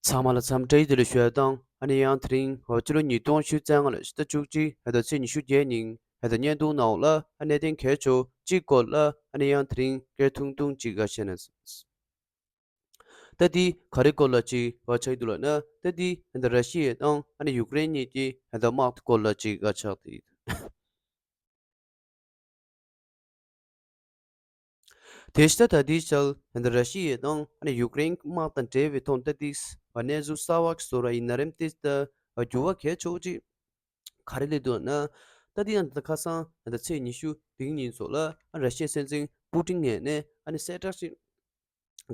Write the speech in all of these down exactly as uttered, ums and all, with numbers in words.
ཚང་མ་ལ་འཚམས་འདྲི་བདེ་ལེགས་ཞུ་ཡ་དང་། ཨ་ནི་ཡང་དེ་རིང་ཕྱི་ལོ་ཉིས་སྟོང་ཉི་ཤུ་རྩ་ལྔ་ལོའི་ཕྱི་ཟླ་བཅུ་གཅིག་ཕྱི་ཟླ་ཚེས་ཉི་ཤུ་བརྒྱད་ཉིན་ཕྱི་ཟླ་བརྙན་ཐུང་ནང་ལ་ཨ་གནད་དོན་གལ་ཆེ་བ་གཅིག་སྐོར་ལ་ཨ་ནི་ཡང་དེ་རིང་སྐད་ཐུང་ཐུང་ཅིག་ཨ་བཤད་ན། ད་འདི་ག་རེ་སྐོར་ལ་ཅིག་ཨ་ཆགས་ཀྱི་འདུག་ལབ་ན། ད་འདི་ཨ་ནི་ར་ཤི་ཡ་དང་ཨ་ནི་ཡུཀ་རེན་གཉིས་ཀྱི་ཨ་ནི་དམག་སྐོར་ལ་ཅིག་ཨ་ཆགས་ཏེ། དེ་ཕྱི་ད་ལྟའི་ཆར་ད་ར་ཤི་ཡ་དང་ཨ་ནི་ཡུཀ་རེན་དམག་དང་འབྲེལ་བའི་ཐོག་ད་ལྟའི་གནས་ཚུལ་གསར་བ་ཞིག་བཟོ་ར་ཡིན་ན་རེམ། དེ་ད་འགྱུར་བ་གལ་ཆེ་བོ་ཅིག་ག་རེ་སླེབས་འདུག་ན། ད་ལྟའི་ཡང་ད་ཁ་སང་ད་ཚེས་ཉི་ཤུ་དེ་ཉིན་ཚོ་ལ་ཨ་ར་ཤི་ཡའི་སྲིད་འཛིན་པུ་ཏིན་ངོས་ནས་ཨ་ནི་གསལ་བསྒྲགས་ཤིག་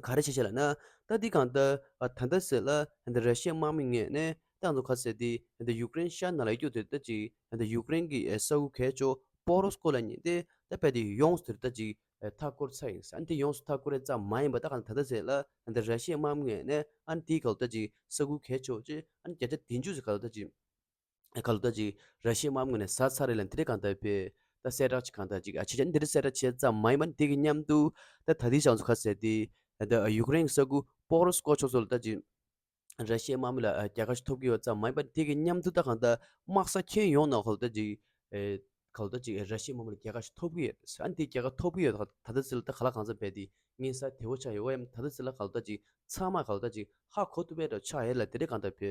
ག་རེ་བྱས་བྱས་ལབ་ན། ད་འདི་གང་ལྟར་ཨ་ད་ལྟ་ཟེར་ལ་ཨ་ད་ར་ཤི་ཡའི་དམག་མི་ངོས་ནས་ད་ང་ཚོ་ག་ཟེར་དེ་ཨ་ད་ཡུཀ་རེན་ཤར་ནང་ལ་ཡོད་རྒྱུ་དེ་ད་ཅིག་ཨ་ད་ཡུཀ་རེན་གྱི་ཨ་ས་ཁུལ་གལ་ཆེ་བོ་པོ་རོ་སི་ཀོ་ལབ་མཁན་དེ་ད་རྦད་དེ་ཡོངས་སུ་དེར་ད་ཅིག་ཨ་མཐའ་བསྐོར་ཚར་ཡིན། ཨ་ནི་དེ་ཡོངས་སུ་མཐའ་བསྐོར་རེ་ཙམ་མ་ཡིན་པ། ད་གང་ད་ལྟ་ཟེར་ལ་ཨ་ད་ར་ཤི་ཡའི་དམག་མི་ངོས་ནས་ཨ་ནི་དེའི་ག་ལ་ད་ཅིག་ས་ཁུལ་གལ་ཆེ་བོ་ཅིག་ཨ་ནི་བརྒྱ་ཆ་བདུན་ཅུ་ཟེར་ག་ལ་ད་ཅིག་ག་ལ་ད་ཅིག་ར་ཤི་ཡའི་དམག་མི་ངོས་ནས་ཟ་ཚར་རེད་ལབ། དེ་རིང་གང་ལྟར་བས་ད་གསལ་བསྒྲགས་ཅིག་གང་ལྟར་ཅིག་ཨ་བྱས་བྱས་ནས་དེ་རིང་གསལ་བསྒྲགས་བྱས་ཙམ་མ་ཡིན་པ། དེ་གི་མཉམ་དུ་ད་ད་ལྟའི་ཆར་ང་ཚོ་ག་ཟེར་དེ་ད་ཡུཀ་རེན་གྱི་ས་ཁུལ་པོ་རོ་སི་ཀོ་ཕྱོགས་སུ་ལ་ད་ཅིག་ར་ཤི་ཡའི་དམག་མི་ལ་རྒྱལ་ཁ་ཞིག་ཐོབ་ཀྱི་ཡོད་ཙམ་མ་ཡིན་པ། དེ་གི་མཉམ་དུ་ད་གང་ལྟར་དམག་ས་ཁྱོན་ཡོངས་ནས་ག་ལ་ད་ཅིག་ཨེ་ག་ལ་ད་ཅིག་ར་ཤི་ཡའི་དམག་མི་ལ་རྒྱལ་ཁ་ཞིག་ཐོབ་ཀྱི་ཡོད། ཨ་ནི་དེ་རྒྱལ་ཁ་ཐོབ་ཀྱི་ཡོད། ད་ད་ལྟ་ཟེར་ལ་ད་ག་ལ་གང་འཚམ་བས་དེ་མངོན་གསལ་དོད་པོ་ཆགས་ཡོད་པ་ཡིན། ད་ལྟ་ཟེར་ལ་ག་ལ་ད་ཅིག་ཚང་མ་ག་ལ་ད་ཅིག་ཧ་གོ་ཐུབ་པའི་འདྲ་ཆགས་ཡོད་ལ། དེ་རིང་གང་ལྟར་བས་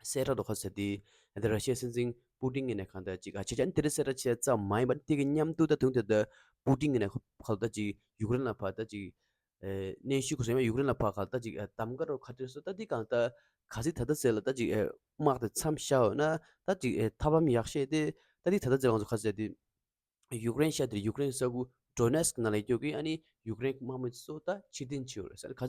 གསལ་བསྒྲགས་འདུག་ག་ཟེར་དེ་ད་ར་ཤི་ཡའི་སྲིད་འཛིན་པུ་ཏིན་ངོས་ནས་གང་ལྟར་ཅིག་ཨ་བྱས་བྱས་ནས་དེ་རིང་གསལ་བསྒྲགས་བྱས་ཙམ་མ་ཡིན་པ། དེ་གི་མཉམ་དུ་ད་དུང་དེ་ད་པུ་ཏིན་ངོས་ནས་ག་ལ་ད་ཅིག་ཡུཀ་རེན་ལ་ཕར་ད་ཅིག་ཨེ་གནོན་ཤུགས་སྐོར་ཟེར་ཡང་ཡུཀ་རེན་ལ་ཕར་ག་ལ་ད་ཅིག་ཨེ་གདམ་ག་རོ་ཁ་ཏོན་སོ། ད་འདི་གང་ལྟར་ག་ཚིག་ད་ལྟ་ཟེར་ལ་ད་ཅིག་ཨེ་དམག་དེ་མཚམས་བཞག་ཡོད་ན་ད་ཅིག་ཨེ་ཐབས་ལམ་ཡག་ཤོས་དེ་ད་འདི་ད་ལྟ་ཟེར་ང་ཚོ་ག་ཟེར་དེ། ཡུཀ་རེན་ཤར་དེར་ཡུཀ་རེན་ས་ཁུལ་ཌོ་ནེ་སི་ཀི་ནང་ལ་ཡོད་ཀྱི་ཨ་ནི་ཡུཀ་རེན་དམག་མི་ཚོ་ད་ཕྱིར་འཐེན་བྱས་ཡོད་རེད་ཟེར། ག་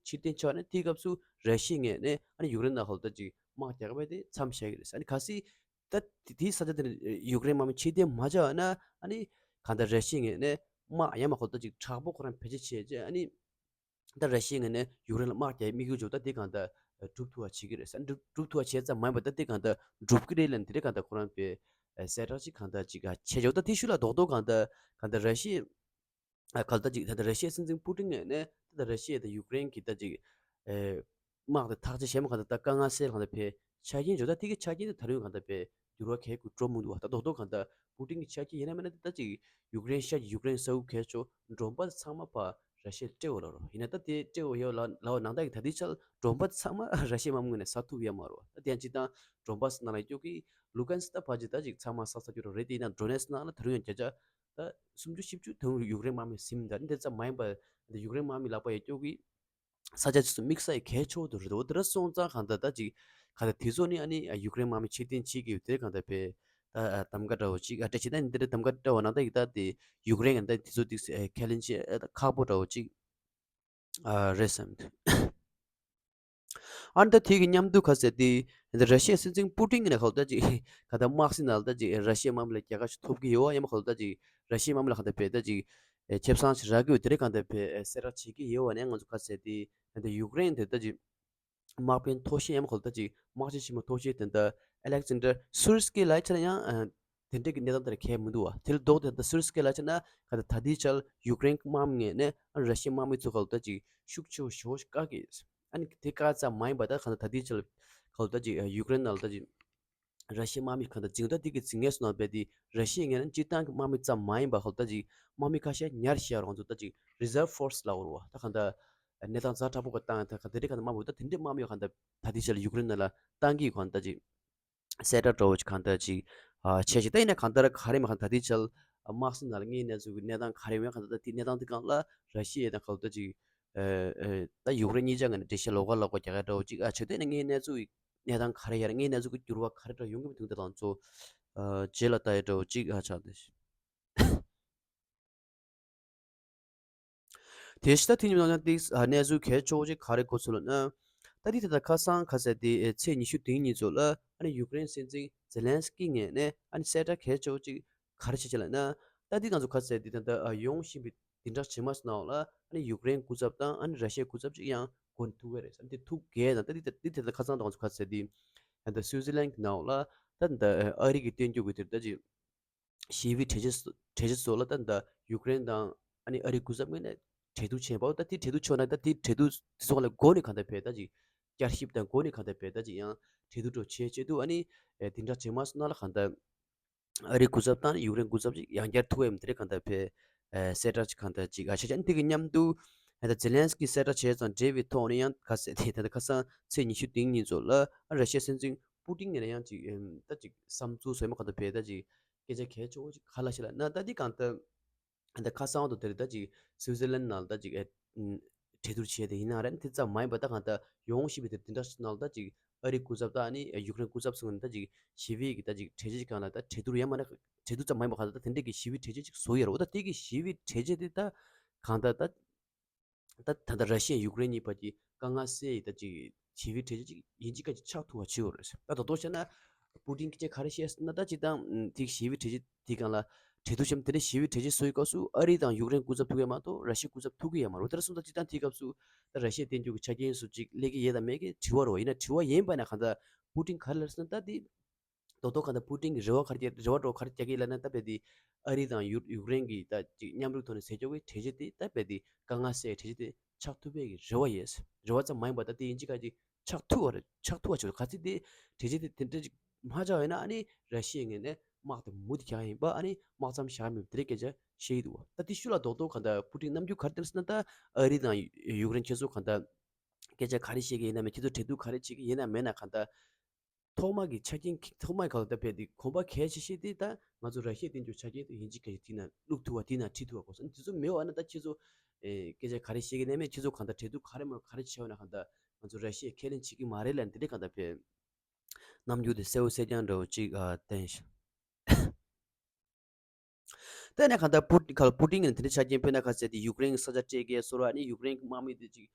ཚིག་དེ་ཚོ་ཕྱིར་འཐེན་བྱས་པ་ན་དེའི་སྐབས་སུ་ར་ཤི་ཡའི་ངོས་ནས་ཨ་ནི་ཡུཀ་རེན་ནང་ལ་ད་ཅིག་དམག་རྒྱག་པ་དེ་མཚམས་བཞག་གི་རེད་ཟེར། ཨ་ནི་གལ་སྲིད་ད་དེའི་ས་ཆ་དེར་ཡུཀ་རེན་དམག་མི་ཕྱིར་འཐེན་མ་བྱས་པ་ན་ཨ་ནི་གང་ལྟར་ར་ཤི་ཡའི་ངོས་ནས་དམག་ཡང་མ་ག་ལ་ད་ཅིག་དྲག་པོ་ཁོ་རང་བེད་སྤྱོད་བྱས་རྗེས་ཨ་ནི། ད་ར་ཤི་ཡའི་ངོས་ནས་ཡུཀ་རེན་ལ་དམག་རྒྱག་དམིགས་ཡུལ་བྱུང་ད་དེ་གང་ལྟར་འགྲུབ་ཐུབ་པ་བྱེད་ཀྱི་རེད་ཟེར། འགྲུབ་འགྲུབ་ཐུབ་པ་བྱས་ཙམ་མ་ཡིན་པ་ད་དེ་གང་ལྟར་འགྲུབ་ཀྱི་རེད་ལབ་ནས་དེ་རིང་གང་ལྟར་ཁོ་རང་པའི་གསལ་བསྒྲགས་ཅིག་གང་ལྟར་ཅིག་བྱས་ཆོག་ད་དེ་ཤུལ་ལ་རྡོག་རྡོག་གང་ལྟར་གང་ལྟར་ར་ཤི་ཡ་གང་ལྟར་ཅིག་ད་ལྟ་ར་ཤི་ཡའི་སྲིད་འཛིན་པུ་ཏིན་ངོས་ནས་ད་ལྟ་ར་ཤི་ཡ་དང་ཡུཀ་རེན་གྱི་ད་ཅིག་དམག་དང་ཐག་གཅོད་བྱས་མ་གང་ལྟར་ད་དཀའ་ངལ་སེལ་གང་ལྟར་བས་ཆ་རྐྱེན་བྱུང་ད་དེ་གི་ཆ་རྐྱེན་དེ་ད་རུང་གང་ལྟར་བས་འགྱུར་བ་གལ་དགུ་འགྲོ་མི་འདུག་བ། ད་རྡོག་རྡོག་གང་ལྟར་པུ་ཏིན་གྱི་ཆ་རྐྱེན་ཡིན་ན་མིན་ན་ད་ཅིག་ཡུཀ་རེན་ཤར་གྱི་ཡུཀ་རེན་ས་ཁུལ་གལ་ཆེ་འདྲོན་པ་ཚང་མ་ཕར་ར་ཤི་ཡར་སྤྲད་འོ་ལབ་རོ། ཡིན་ན་ད་དེ་སྤྲད་འོ་ཡོད་ལ་ལའོ་ནང་ད་གི་ད་དེ་ཆར་འདྲོན་པ་ཚང་མ་ར་ཤི་ཡའི་དམག་མི་ངོས་ནས་ཟ་ཐུབ་ཡོད་མ་རོ། ད་དེ་ཡང་སྤྱིར་བཏང་འདྲོན་པ་ནང་ལ་ཡོད་ཀྱི་ལུ་ཀན་སི་ད་ཕར་ཅིག་ད་ཅིག་ཚང་མ་ཟ་ས་རྒྱུ་རོ་རེད། དེ་ཡིན་ན་ཌོ་ནེ་སི་ནང་ལ་ད་རུང་ཡང་བརྒྱ་ཆ་ད་སུམ་ཅུ་བཞི་བཅུ་ད་རུང་ཡུཀ་རེན་དམག་མི་ཟིན་ད་འདི་ཙམ་མ་ཡིན་པ་ད་ཡུཀ་རེན་དམག་མི་ལག་པ་ཡོད་ཀྱི་ས་ཆ་ཅིག་སུ་དམིགས་ས་ཡི་གལ་ཆེ་བོ་དུ་རེད་འོ། དེ་འདྲ་སོང་ཙང་གང་ལྟར་ད་ཅིག་གང་ལྟར་དེ་ཚོ་ནི་ཨ་ནི་ཡུཀ་རེན་དམག་མི་ཕྱིར་འཐེན་བྱེད་ཀྱི་ཡོད་དེ་གང་ལྟར་བས་ད་གདམ་ག་འདྲ་བོ་ཅིག་ཨ་སྤྲད་བྱེད་ད་ནི་འདི་འདྲ་གདམ་ག་འདྲ་བོ་ནང་ད་ཡིག་ད་དེ་ཡུཀ་རེན་གང་ལྟར་དེ་ཚོ་ཏིག་ཁས་ལེན་བྱེད་ཁག་པོ་འདྲ་བོ་ཅིག་ཨ་རེད་བསམ་འདུག་ཨ་ནི་ད་དེ་གི་མཉམ་དུ་ག་ཟེར་དེ་འདི་ར་ཤི་ཡའི་སྲིད་འཛིན་པུ་ཏིན་གྱི་ནས་གང་ལྟར་ཅིག་གང་ལྟར་དམག་སྲིད་ནང་ལ་ད་ཅིག་ར་ཤི་ཡའི་དམག་མི་ལ་རྒྱལ་ཁ་ཞིག་ཐོབ་ཀྱི་ཡོད་བ། ཡང་མ་གང་ལྟར་ད་ཅིག་ར་ཤི་ཡའི་དམག་མི་ལ་གང་ལྟར་བས་ད་ཅིག་ཨེ་ཁེ་བཟང་ཞིག་རག་གི་ཡོད་དེ་རེད། གང་ལྟར་བས་ཨེ་གསལ་བསྒྲགས་བྱེད་ཀྱི་ཡོད་བ་ནས་ང་ཚོ་ག་ཟེར་དེ་ད་ཡུཀ་རེན་དེ་ད་ཅིག་དམག་དཔོན་མཐོ་ཤོས་ཡང་མ་གང་ལྟར་ད་ཅིག་དམག་སྤྱི་ཆེན་མོ་མཐོ་ཤོས་དེ་ད་ཨ་ལེག་ཛན་ཌར་སུར་སི་ཀི་ལབ་བྱས་ན་ཡང་ཨ་དེ་འདྲས་ཀྱི་གནས་སྟངས་དེ་ལ་གལ་མི་འདུག་བ། དེ་ལ་ལྡོག་སྟེ་ད་སུར་སི་ཀི་ལབ་བྱས་ན་གང་ལྟར་ད་ལྟའི་ཆར་ཡུཀ་རེན་དམག་མི་ངོས་ནས་ཨ་ར་ཤི་ཡའི་དམག་མི་ཚོ་གང་ལྟར་ད་ཅིག་ཤུགས་ཆེ་བོ་ཞེ་པོ་ཞིག་བཀག་གི་ཨ་ནི་དེ་བཀག་ཙམ་མ་ཡིན་པ་ད་གང་ལྟར་ད་ལྟའི་ཆར་གང་ལྟར་ད་ཅིག་ཡུཀ་རེན་ནང་ལ་ད་ཅིག་ར་ཤི་ཡའི་དམག་མི་གང་ལྟར་འཛིང་ད་དེ་གི་འཛིང་ངེས་སུ་ན་བས་དེ་ར་ཤི་ཡའི་ངོས་ནས་སྤྱིར་བཏང་གི་དམག་མི་ཙམ་མ་ཡིན་པ་གང་ལྟར་ད་ཅིག་དམག་མི་ཁ་ཤས་ཉར་བཞག་རོགས་ཚོ་ད་ཅིག་རི་ཛརབ་ཕོར་སི་ལབ་དགོས་རེད་བ། ད་གང་ལྟར་གནས་སྟངས་ཛ་དྲག་པོ་ག་བཏང་ད་ག་དེ་འདྲས་གང་ལྟར་དམག་མི་ད་དེ་འདྲས་དམག་མི་གང་ལྟར་ད་ལྟའི་ཆར་ཡུཀ་རེན་ནང་ལ་བཏང་གི་གང་ལྟར་ཅིག་གསལ་བསྒྲགས་འདྲ་བོ་ཅིག་གང་ལྟར་ཅིག་ཨ་བྱས་ཤིག་ད་ཡིན་ན་གང་ལྟར་ག་རེ་མ་གང་ལྟར་ད་ལྟའི་ཆར་དམག་སྲིད་ནང་ལ་དངོས་གནས་ཚུལ་གྱི་གནས་སྟངས་ག་རེ་ཡོད་གང་ལྟར་ད་དེ་གནས་སྟངས་དེ་སྒང་ལ་ར་ཤི་ཡ་དང་གང་ལྟར་ཅིག་ཨ་ཨ་ད་ཡུཀ་རེན་གཉིས་ཆ་ངོས་ནས་འགྲེལ་བཤད་ལོགས་ཀ་ལོགས་ཀ་རྒྱག་ཡ་འདྲ་བོ་ཅིག་ཨ་བྱས་ད་ཡིན་ན་དངོས་གནས་ཚུལ་གྱི་གནས་སྟངས་ག་རེ་ཡོད་རེད། དངོས་གནས་ཚུལ་གྱི་འགྱུར་བ་ག་རེ་འདྲ་ཡོང་གི་མི་འདུག་ད་དང་ཚོ་ཨ་རྗེས་ལ་ལྟ་ཡ་འདྲ་བོ་ཅིག་ཨ་ཆགས་འདུག་དེ་ཕྱི་ད་དེ་ཉིན་ནང་ཏིག་ཨ་གནས་ཚུལ་གལ་ཆེ་བོ་ཅིག་ག་རེ་གོ་ཚུལ་ལབ་ན། ད་དེ་ད་ལྟ་ཁ་སང་ག་ཟེར་དེ་ཨེ་ཚེས་ཉི་ཤུ་དེ་ཉིན་ཚོ་ལ་ཨ་ནི་ཡུཀ་རེན་སྲིད་འཛིན་ཛེ་ལན་སི་ཀི་ངོས་ནས་ཨ་ནི་གསལ་བསྒྲགས་གལ་ཆེ་བོ་ཅིག་ག་རེ་བྱས་ཅེས་ལབ་ན། ད་དེ་ང་ཚོ་ག་ཟེར་དེ་ད་ལྟ་ཨ་ཡོང་བཞིན་པའི་བདུན་ཕྲག་རྗེས་མ་ཚོ་ནང་ལ་ཨ་ནི་ཡུཀ་རེན་སྐུ་ཚབ་དང་ཨ་ནི་ར་ཤི་ཡའི་སྐུ་ཚབ་ཅིག་ཡང་འགོ་ཐུག་གི་རེད་ཟེར། དེ་ཐུག་གི་དང་ད་དེ་ད་དེ་ད་ལྟ་ཁ་སང་ད་ང་ཚོ་ག་ཟེར་དེ་ད་ལྟ་སུའུ་ཙི་ལན་གྱི་ནང་ལ་ད་ད་ཨ་རི་གི་སྟོན་རྒྱུ་གི་དེ་ད་ཅིག་ཞི་བའི་གྲོས་ཆོད་གྲོས་ཆོད་སོགས་ལ་ད་ད་ཡུཀ་རེན་དང་ཨ་ནི་ཨ་རིའི་སྐུ་ཚབ་ངོས་ནས་གྲོས་བསྡུར་བྱས་པ། ད་དེ་གྲོས་བསྡུར་བྱུང་ན་ད་དེ་གྲོས་བསྡུར་དེ་ཚོ་ལ་འགོ་ནས་གང་ལྟར་བས་ད་ཅིག་ བསྐྱར་ཞིབ་དང་སྒོ་ནས་གང་ལྟར་བས་ད་ཅིག་ཡང་གྲོས་བསྡུར་འགྲོ་བྱེད་ཆེད་དུ། ཨ་ནི་དེ་འདྲ་བྱེད་མ་སོང་ན་ལ་གང་ལྟར་ཨ་རིའི་སྐུ་ཚབ་དང་ཡུཀ་རེན་སྐུ་ཚབ་ཅིག་ཡང་བསྐྱར་ཐུག་ཡམ་དེ་རེད། གང་ལྟར་བས་གསལ་བསྒྲགས་ཅིག་གང་ལྟར་ཅིག་ཨ་ཤ་ཅན་དེ་གི་མཉམ་དུ་ད་ཛེ་ལན་སི་ཀི་གསལ་བསྒྲགས་བྱས་ཙང་འབྲེལ་བའི་ཐོག་ནས་ཡང་ག་ཟེར་དེ་ད་ལྟ་ཁ་སང་ཚེས་ཉི་ཤུ་རྩ་གཉིས་ཚོ་ལ་ཨ་ར་ཤི་ཡའི་སྲིད་འཛིན་པུ་ཏིན་ནས་ཡང་ཅིག་ད་ཅིག་བསམ་ཚུལ་སོགས་མ་གང་ལྟར་བས་ད་ཅིག་སྐད་ཆ་གལ་ཆེ་བོ་ཅིག་ག་ལ་ཤི་ལ་ན་ད་འདི་གང་ལྟར། ད་ཁ་སང་དུ་དེར་ད་ཅིག་སུའི་ཙེར་ལན་ནང་ད་ཅིག་ཨེ་གྲོས་བསྡུར་བྱས་ཏེ་ཡིན་ན་རེད། དེ་ཙམ་མ་ཡིན་པ་ད་གང་ལྟར་ཡོང་ཞིབ་པའི་དེ་དེ་འདྲ་ནང་ད་ཅིག་ཨ་རིའི་སྐུ་ཚབ་ད་ནི་ཡུཀ་རེན་སྐུ་ཚབ་སོང་ནས་ད་ཅིག་ཞི་བའི་གི་ད་ཅིག་གྲོས་ཆོད་ཅིག་གང་ལ་ད་གྲོས་བསྡུར་ཡང་མ་ན་གྲོས་བསྡུར་ཙམ་མ་ཡིན་པ་གང་ལྟར་ད་དེ་འདྲས་ཀྱི་ཞི་བའི་གྲོས་ཆོད་ཅིག་བཟོ་ཡ་རེད། འོ་ད་དེ་གི་ཞི་བའི་གྲོས་ཆོད་དེ་ད་གང་ལྟར་ད། ད་ད་ལྟ་ར་ཤི་ཡ་ཡུཀ་རེན་གཉིས་བར་གྱི་དཀའ་ངལ་སེལ་ཡི་ད་ཅིག་ཞི་བའི་གྲོས་ཆོད་ཅིག་ཡིན་གཅིག་ག་ཅིག་ཆགས་ཐུབ་པ་བྱེད་དགོས་རེད། ད་དོ་དོ་བྱས་ན་པུ་ཏིན་སྐད་ཆ་ག་རེ་བཤད་ན་ད་སྤྱིར་བཏང་དེ་ཞི་བའི་གྲོས་ཆོད་དེ་སྒང་ལ་གྲོས་བསྡུར་བྱས་དེ་འདྲའི་ཞི་བའི་གྲོས་ཆོད་བཟོ་ཡི་སྐབས་སུ་ཨ་རི་དང་ཡུཀ་རེན་སྐུ་ཚབ་ཐུག་གི་མ་གཏོགས་ར་ཤི་ཡའི་སྐུ་ཚབ་ཐུག་གི་ཡོད་མ་རེད། དེ་འདྲ་སོང་ཙང་སྤྱིར་བཏང་དེའི་སྐབས་སུ་ད་ར་ཤི་ཡའི་དེ་འདྲའི་ཆ་རྐྱེན་སུ་ཅིག་སླེབས་ཀྱི་ཡོད་དམ་མེད་ཀྱི་དྲི་བ་རེད་བ། ཡིན་ན་དྲི་བ་ཡིན་པ་ན་གང་ལྟར་པུ་ཏིན་ག་རེ་ལབ་ཟེར་ན་ད་དེ། རྡོག་རྡོག་གང་ལྟར་པུ་ཏིན་གྱི་རེ་བ་ག་རེ་རྒྱག་རེ་བ་འདྲ་བོ་ག་རེ་རྒྱག་གི་ལབ་ན་ད་དཔེ་དེ་ཨ་རི་དང་ཡུ་ཡུཀ་རེན་གྱི་ད་ཅིག་མཉམ་རུབ་ཐོག་ནས་ཟེར་ཆོག་གི་གྲོས་ཆོད་དེ་ད་དཔེ་དེ་དཀའ་ངལ་སེལ་གྲོས་ཆོད་དེ་ཆགས་ཐུབ་པའི་གི་རེ་བ་ཡོད། རེ་བ་ཙམ་མ་ཡིན་པ་ད་དེ་ཡིན་གཅིག་ག་ཅིག་ཆགས་ཐུབ་པ་རེད། ཆགས་ཐུབ་པ་བྱེད་ག་ཚིག་དེ་གྲོས་ཆོད་དེ་དེ་འདྲ་ཅིག་མ་ཆགས་ཡོད་ན་ཨ་ནི་ར་ཤི་ཡའི་ངོས་ནས་དམག་དེ་མུ་མཐུད་རྒྱག་ཡིན་པ་ཨ་ནི་དམག་མཚམས་བཞག་མེད་པ་དེ་འདྲའི་སྐད་ཆ་བཤད་ཀྱི་འདུག་བ། ད་དེ་ཤུ་ལ་རྡོག་རྡོག་གང་ལྟར་པུ་ཏིན་རྣམ་འགྱུར་ག་རེ་སྟོན་ཟེར་ན་ད་ཨ་རི་དང་ཡུ་ཡུཀ་རེན་ཁྱེད་ཚོ་གང་ལྟར་སྐད་ཆ་ག་རེ་བཤད་ཀྱི་ཡིན་ན་མེད། ཁྱེད་ཚོ་གྲོས་བསྡུར་ག་རེ་བྱེད་ཀྱི་ཡིན་ན་མེད་ན་གང་ལྟར། ཐོག་མ་གི་ཆ་རྐྱེན་ཐོག་མའི་ཁ་ལ་ད་དཔེ་དེ་གོམ་པ་གལ་ཆེ་ཤོས་དེ་ད་ང་ཚོ་ར་ཤི་ཡའི་དེ་འདྲའི་ཆ་རྐྱེན་དེ་ཡིན་གཅིག་ག་ཅིག་དེ་ན་བླུག་ཐུབ་པ་དེ་ན་ཁྲིད་ཐུབ་པ་དགོས་སོ། དེ་ཚོ་མེད་པ་ན་ད་ཁྱེད་ཚོ་ཨེ་སྐད་ཆ་ག་རེ་བཤད་ཀྱི་ནས་མེད། ཁྱེད་ཚོ་གང་ལྟར་གྲོས་བསྡུར་ག་རེ་མོ་ག་རེ་བྱས་པ་ན་གང་ལྟར་ང་ཚོ་ར་ཤི་ཡས་ཁས་ལེན་བྱེད་ཀྱི་མ་རེད་ལབ་འདི་འདྲའི་གང་ལྟར་དཔེ་རྣམ་འགྱུར་དེ་གསལ་པོ་གསལ་རྐྱང་འདྲ་བོ་ཅིག་ཨ་བསྟན་ཤག་ད་ནས་གང་ལྟར་པུ་ཁ་ལ་པུ་ཏིན་གྱི་དེ་འདྲའི་ཆ་རྐྱེན་དཔེར་ན་ག་ཟེར་དེ་ཡུཀ་རེན་གྱི་ས་ཆ་སྤྲད་མཁན་སོ་ར་ནི་ཡུཀ་རེན་གྱི་དམག་མི་དེ་ཅིག་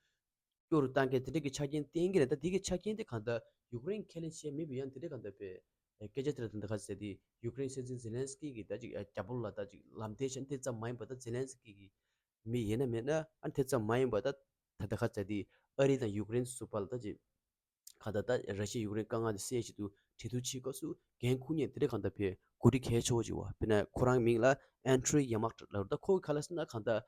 སྐྱོ་རུ་བཏང་མཁན་དེ་འདྲ་གི་ཆ་རྐྱེན་བསྟན་གྱི་རེད། ད་དེ་གི་ཆ་རྐྱེན་དེ་གང་ལྟར་ཡུཀ་རེན་ཁས་ལེན་བྱས་མེད་པའི་ཡང་དེ་འདྲ་གང་ལྟར་པའི་སྐད་ཆ་དེ་ལ་དེ་འདྲ་ག་ཟེར་དེ་ཡུཀ་རེན་སྲིད་འཛིན་ཛེ་ལན་སི་ཀི་གི་ད་ཅིག་རྒྱབ་ལོགས་ལ་ད་ཅིག་ལམ་སྟོན་བྱས་དེ་ཙམ་མ་ཡིན་པ་ད་ཛེ་ལན་སི་ཀི་གི་མི་ཡིན་ན་མེད་ན་ཨ་དེ་ཙམ་མ་ཡིན་པ་ད་ད་ལྟ་ག་ཟེར་དེ་ཨ་རི་དང་ཡུཀ་རེན་སུ་པ་ལ་ད་ཅིག་ག་ད་ད་ར་ཤི་ཡ་ཡུཀ་རེན་དཀའ་ངལ་དེ་སེལ་ཆེད་དུ་གྲོས་བསྡུར་བྱེད་སྐབས་སུ་འགན་འཁུར་མཁན་དེ་འདྲ་གང་ལྟར་བས་འགོ་ཁྲིད་གལ་ཆེ་བོ་ཅིག་བ། དཔེར་ན་ཁོ་རང་མིང་ལ་ཨན་ཏྲི་ཡ་མག་ལབ་རེད། ད་ཁོ་གི་ཁ་ལ་སེ་ན་གང་ལྟར་